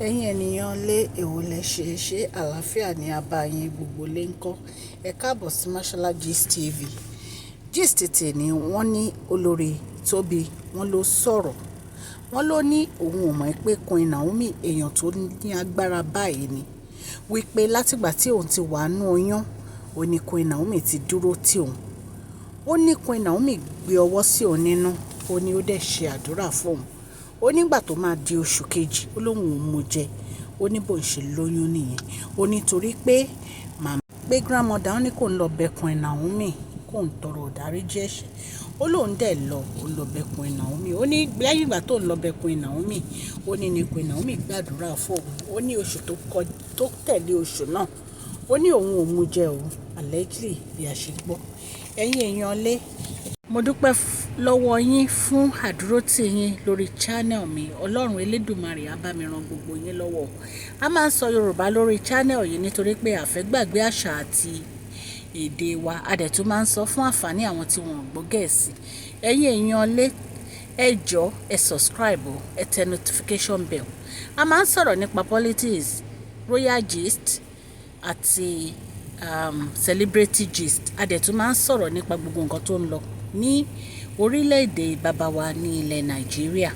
Ẹ̀yin ènìyàn lé, èwo lẹ ṣe, ṣé àlàáfíà ni a bá yín gbogbo lé ńkọ́? Ẹ káàbọ̀ sí Mashola Gist TV. Gist tèní wọ́n ní olórí Tobi wọ́n ló sọ̀rọ̀. Wọ́n ló ní òun ò mọ̀ pé Queen Naomi èèyàn tó ní agbára báyìí ni. Wípé látìgbà tí òun ti wà nínú oyún, òun ní Queen Naomi ti dúró tì òun. Ó ní Queen Naomi gbé ọwọ́ sí òun nínú, ó ní ó dẹ̀ ṣe àdúrà fún òun. Ó nígbà tó máa di oṣù kejì, ó lóun ò mú jẹ. Ó ní bó ń ṣe lóyún nìyẹn. Ó ní torí pé màmá pé grandmother ó ní kó ń lọ bẹ Queen Naomi, kó ń tọrọ ìdáríjì ẹ̀ṣẹ̀. Ó lóun dẹ̀ lọ, ó lọ bẹ Queen Naomi. Ó ní lẹ́yìn ìgbà tó ń lọ bẹ Queen Naomi, ó ní Queen Naomi gbàdúrà fún òun. Ó ní oṣù tó kọ, tó tẹ̀lé oṣù náà, ó ní òun ò mú jẹ o. Allegedly bí a ṣe gbọ́. Ẹ̀yin èèyàn lé, mo dúpẹ́ lọ́wọ́ yín fún àdúrótì yín lórí channel mi. Ọlọ́run Elédùmarè á bá mi ran gbogbo yín lọ́wọ́. A máa ń sọ Yorùbá lórí channel yìí nítorí pé a fẹ́ gbàgbé àṣà àti èdè wa. A dẹ̀ tún máa ń sọ fún àǹfààní àwọn tí wọ́n ò gbọ́ Gẹ̀ẹ́sì. Ẹ̀yin èèyàn lé, ẹ jọ̀ọ́ ẹ subscribe o, ẹ tẹ notification bell. A máa ń sọ̀rọ̀ nípa politics, royal gist àti celebrity gist. A dẹ̀ tún máa ń sọ̀rọ̀ nípa gbogbo nǹkan tó ń lọ ní orílẹ̀-èdè bàbá wa ní ilẹ̀ Nàìjíríà.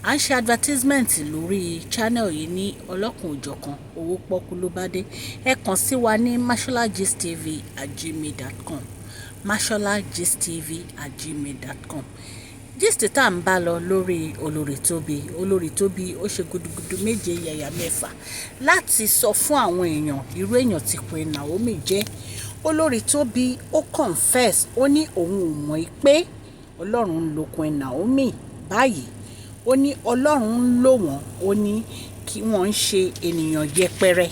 À ń ṣe advertisement lórí channel yìí ní ọlọ́kùn òjọ̀kan, owó pọ́kú ló bá dé. Ẹ kàn sí wa ní masholagistv@gmail.com, masholagistv@gmail.com. Gist tá ń bá lọ lórí olórí Tobi. Olórí Tobi ó ṣe gudugudu méje yàyà mẹ́fà láti sọ fún àwọn èèyàn irú èèyàn tí Queen Naomi jẹ́. Olórí Tobi ó confess, ó ní òun ò mọ̀ pé Ọlọ́run ń lo Queen Naomi báyìí. Ó ní Ọlọ́run ń lò wọ́n, ó ní kí wọ́n ń ṣe ènìyàn yẹpẹrẹ.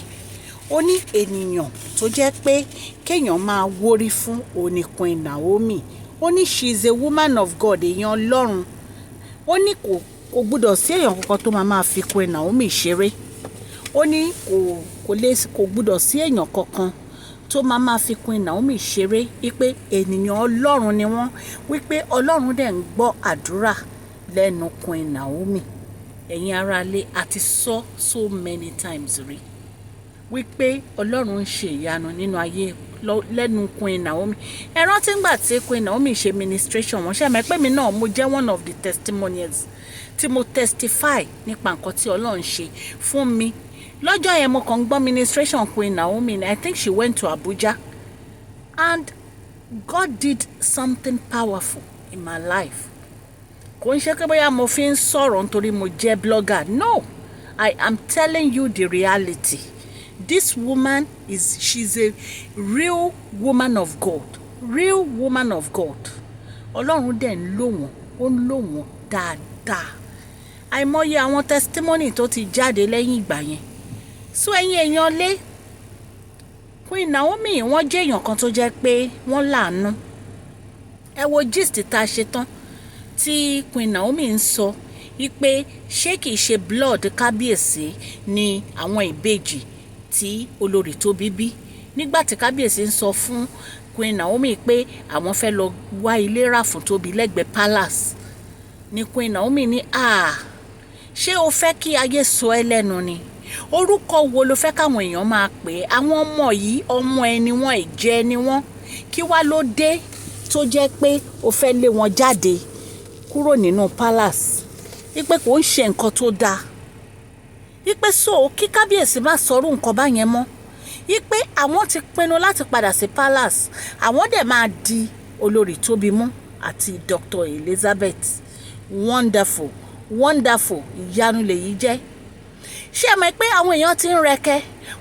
Ó ní ènìyàn tó jẹ́ pé kéèyàn máa wórí fún òun ní Queen Naomi. Ó ní she is a woman of God, èèyàn Ọlọ́run. Ó ní kò gbọdọ̀ sí èèyàn kankan tó máa máa fi Queen Naomi ṣeré. Ó ní kò gbọdọ̀ sí èèyàn kankan tó máa máa fi Queen Naomi ṣeré, wípé ènìyàn Ọlọ́run ni wọ́n, wípé Ọlọ́run dẹ̀ ń gbọ́ àdúrà lẹ́nu Queen Naomi. Ẹ̀yin ará ilé, a ti sọ so many times rí wípé Ọlọ́run ń ṣe ìyanu nínú ayé lẹ́nu Queen Naomi. Ẹ rántí ngbà tí Queen Naomi ṣe ministration wọn, ṣé ẹ mọ̀ pé mi náà mo jẹ́ one of the testimonials tí mo testify nípa nǹkan tí Ọlọ́run ṣe fún mi lọ́jọ́ yẹn. Mo kàn ń gbọ́ ministration Queen Naomi. I think she went to Abuja and God did something powerful in my life. Kò ń ṣe pé bóyá mo fi ń sọ̀rọ̀ nítorí mo jẹ́ blogger. No, I am telling you the reality. This woman is she's a real woman of God, real woman of God. Ọlọ́run dẹ̀ ń lò wọ́n, ó ń lò wọ́n dáadáa. Àìmọye àwọn testimony tó ti jáde lẹ́yìn ìgbà yẹn. So ẹ̀yin èèyàn lé, Queen Naomi wọ́n jẹ́ èèyàn kan tó jẹ́ pé wọ́n láàánú. Ẹ wo gist tá a ṣe tán tí Queen Naomi ń sọ wípé ṣé kìí ṣe blood kábíyèsí ni àwọn ìbejì tí olórí Tóbi bí, nígbà tí kábíyèsí ń sọ fún Queen Naomi pé àwọn fẹ́ lọ wá ilé rà fún Tóbi lẹ́gbẹ̀ẹ́ palace, ni Queen Naomi ní, "Ah, ṣé o fẹ́ kí ayé sọ ẹ́ lẹ́nu ni? Orúkọ wo ló fẹ́ káwọn èèyàn máa pè é? Àwọn ọmọ yìí, ọmọ ẹni wọn, ìjẹ́ ni wọ́n. Kí wá ló dé tó jẹ́ pé o fẹ́ lé wọn jáde kúrò nínú palace?" Wípé kò ń ṣe nǹkan tó dáa, wípé so kí kábíyèsí má sọrú nǹkan báyẹn mọ́, wípé àwọn ti pinnu láti padà sí palace, àwọn dẹ̀ máa di olórí Tóbi mú àti Dr. Elizabeth. Wonderful, wonderful, ìyanu lèyí jẹ́. Ṣé ẹ mọ̀ pé àwọn èèyàn ti ń rẹkẹ,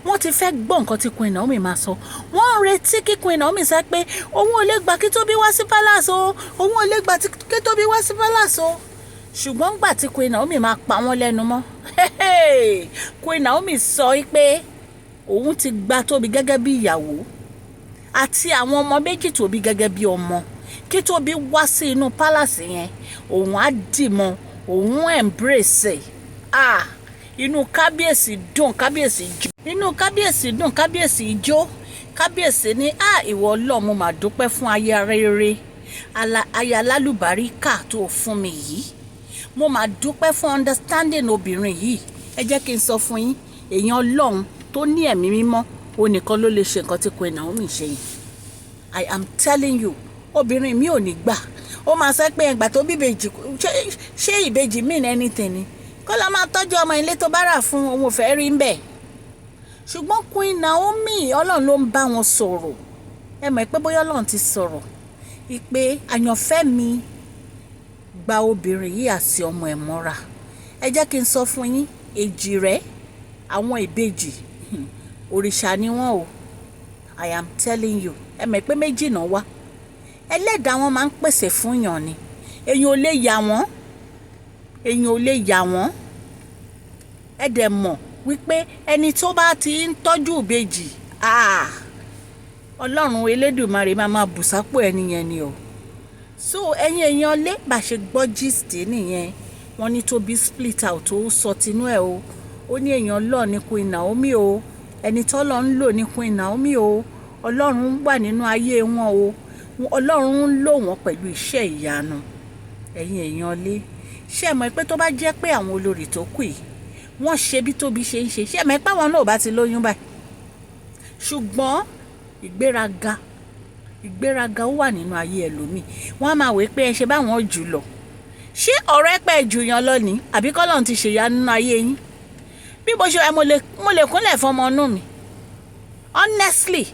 wọ́n ti fẹ́ gbọ́ nǹkan tí Queen Naomi máa sọ. Wọ́n ń retí kí Queen Naomi sọ pé òun ò lè gbà kí Tóbi wá sí palace o, òun ò lè gbà kí Tóbi wá sí palace o. Ṣùgbọ́n gbà tí Queen Naomi máa pa wọ́n lẹ́nu mọ́, Queen Naomi sọ pé òun ti gba Tóbi gẹ́gẹ́ bí ìyàwó àti àwọn ọmọ méjì Tóbi gẹ́gẹ́ bí ọmọ. Kí Tóbi wá sí inú palace yẹn, òun á dì mọ́, òun embrace. Ah, inú kábíyèsí dùn, kábíyèsí jó, inú kábíyèsí dùn, kábíyèsí jó. Kábíyèsí ní, "Ah, ìwọ Ọlọ́run, mo mà dúpẹ́ fún aya rere, aya lálùbáríkà tó fún mi yìí. Mo mà dúpẹ́ fún understanding obìnrin yìí." Ẹ jẹ́ kí n sọ fún yín, èèyàn Ọlọ́run tó ní ẹ̀mí mímọ́, òun nìkan ló lè ṣe nǹkan tí Queen Naomi ṣe yìí. I am telling you, obìnrin mi ò ní gbà. Ó máa sọ pé ẹgbà tó bí ìbejì, ṣé ìbejì mean anything ni? Kó lọ máa tọ́jú ọmọ ilé tó bá rà fún òun, ò fẹ́ rí ń bẹ̀. Ṣùgbọ́n Queen Naomi, Ọlọ́run ló ń bá wọn sọ̀rọ̀. Ẹ mọ̀ pé bóyá Ọlọ́run ti sọ̀rọ̀ ìpè àyànfẹ́ mi, gba obìnrin yìí àti ọmọ ẹ̀ mọ́ra. Ẹ jẹ́ kí n sọ fún yín, èjì rẹ̀, àwọn ìbejì, òrìṣà ni wọ́n o. I am telling you. Ẹ mọ̀ pé méjì náà wá, ẹlẹ́dàá wọn máa ń pèsè fún yàn ni. Èèyàn ò lè yà wọ́n, èèyàn ò lè yà wọ́n. Ẹ dẹ̀ mọ̀ wípé ẹni tó bá ti ń tọ́jú ìbejì, ah, Ọlọ́run Elédùmarè máa máa bù sápò ẹni yẹn ni o. So ẹ̀yin èèyàn lé, bá ṣe gbọ́ gist nìyẹn. Wọ́n ní Tóbi split out, ó sọ tinú ẹ̀ o. Ó ní èèyàn Ọlọ́run ní Queen Naomi o, ẹni tọ́lọ́ ń lò ní Queen Naomi o. Ọlọ́run wà nínú ayé wọn o, Ọlọ́run ń lò wọ́n pẹ̀lú iṣẹ́ ìyanu. Ẹ̀yin èèyàn lé, ṣé ẹ mọ̀ pé tó bá jẹ́ pé àwọn olórí tó kù yìí, wọ́n ṣe bí Tóbi ṣe ń ṣe, ṣé ẹ mọ̀ pé àwọn náà ò bá ti lóyún báyìí? Ṣùgbọ́n ìgbéraga, ìgbéraga ó wà nínú ayé ẹlòmíì. Wọ́n á máa wí pé ẹ ṣe báwọn jù lọ. Ṣé ọ̀rọ̀ ẹ pẹ́ jù yàn lọ ní, àbí kọ́lọ́run ti ṣèyá nínú ayé yín? Bí mo ṣe, mo lè kúnlẹ̀ fọmọ inú mi. Honestly,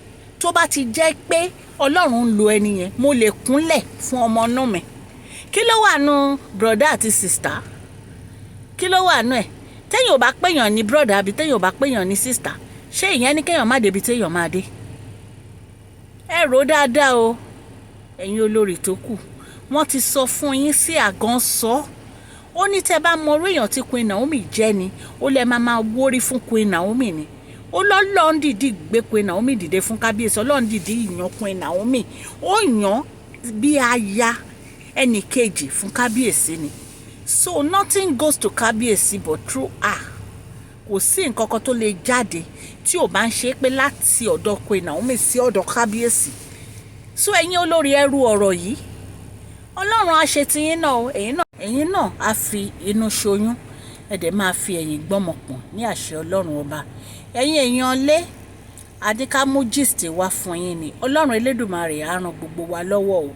tó bá ti jẹ́ pé Ọlọ́run ń lo ẹni yẹn, mo lè kúnlẹ̀ fún ọmọ inú mi. Kí ló wà nù brother àti sister? Kí ló wà nù ẹ̀? Téèyàn ò bá péyàn ní brother àbí téèyàn ò bá péyàn ní sister, ṣé ìyẹn ní kéèyàn má débi téèyàn máa dé? Ẹ rò dáadáa o, ẹ̀yin olórí tó kù. Wọ́n ti sọ fún yín sí àgàn sọ. Ó ní tẹ́ bá mọ orí èèyàn tí Queen Naomi jẹ́ ni, ó lẹ máa máa wórí fún Queen Naomi ni. Ó lọ́lọ́run dìdí gbé Queen Naomi dìde fún kábíyèsí. Ọlọ́run dìdí yàn Queen Naomi, ó yàn bí aya ẹnì kejì fún kábíyèsí ni. So nothing goes to kábíyèsí but through her. Kò sí nǹkan kan tó lè jáde tí ò bá ń ṣe pé láti ọ̀dọ̀ Queen Naomi sí ọ̀dọ̀ kábíyèsí. So ẹ̀yin olórí, ẹrú ọ̀rọ̀ yìí, Ọlọ́run á ṣe tiyín náà o. Ẹ̀yin náà á fi inú ṣoyún, ẹ dẹ̀ máa fi ẹ̀yìn gbọ́mọ pọ̀n ní àṣẹ Ọlọ́run Ọba. Ẹ̀yin èèyàn lé, adíkámú gist wá fún yín ni. Ọlọ́run Elédùmarè á ran gbogbo wa lọ́wọ́ o.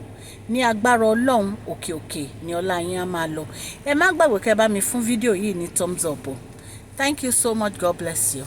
Ní agbára Ọlọ́run, òkè òkè ni ọlá yín á máa lọ. Ẹ má gbàgbé kẹ́ bá mi fún fídíò yìí ní thumbs up o. Thank you so much. God bless you.